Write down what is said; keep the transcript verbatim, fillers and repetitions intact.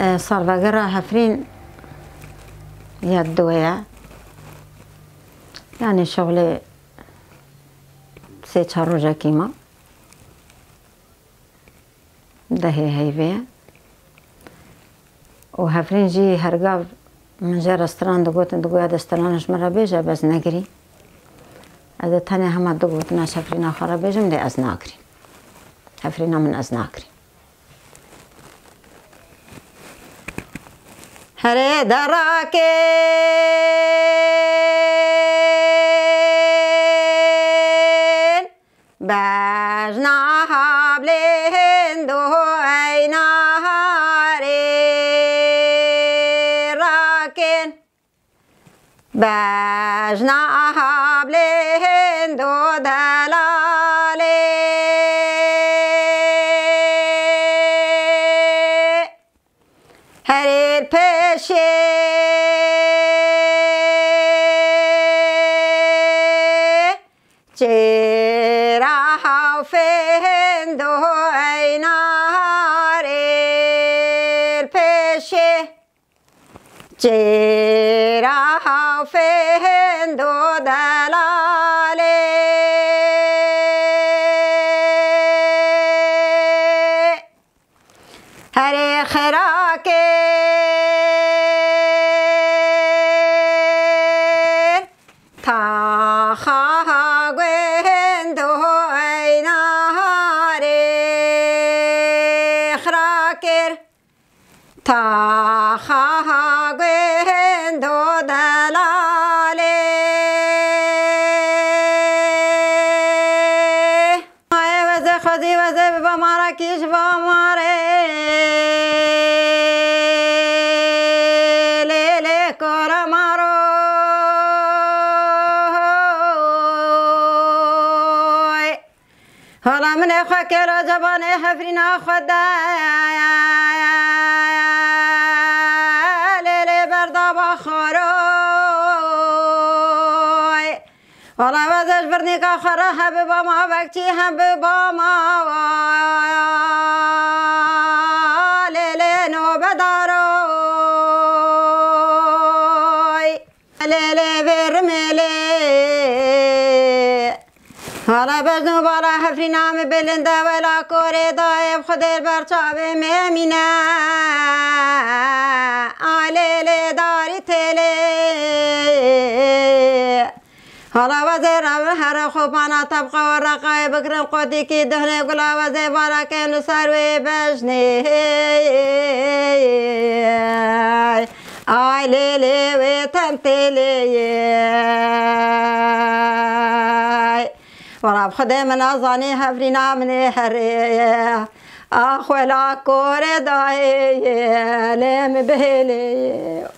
E, salvegera Hefrîn ya duyê ye. Yanî şixulê sê çar rojekî ma. Dehê heyvê ye. Û Hefrîn jî hergav min jê re stran digotin, digoya de stranan ji min re bêje, bes negirî. Ez ê tenê hema du gotina ji Hefrîna xwe re bêjim, lê ez nagirîm. Hefrîna min ez nagirîm. Herê derakin bejna hablê hindo ey naharê rakin. Bejna ahablê hindo delalê. Herêr peşê çêra hawfê hindo ey naharêr peşê. Çêra hawfê hindo delalê. Herê xirakir taxa guhendo ey naharê xirakir. Taxa guhendo delalê. Ayê wezê xwezî wezê bi bamarek îş bamarê. Lê lê kora maroy. Hala min ê xwe kela cebanê Hefrîna xwe de lê lê berdaba xaroy. Hala wezej birnîka xwe re he bi bama vekçî hem bi bama lê lê nobedaroy. Lê lê vê rimê lê. Hala bejno bala Hefrîna min bilinde wela korê dayê bi Xwedê li ber çavê me mîne. A lê lê darî têlê. Hala wezê re here xopana tebqa we reqayê bigirin qotikî duhnê gula wezê bala kêm li ser wê bejnê. Ay lê lê wê tem tê lê yê. Wala bi Xwedê min nazanî Hefrîna min ê herê. Ax wela korê dayê yê lê min bihêlê yê.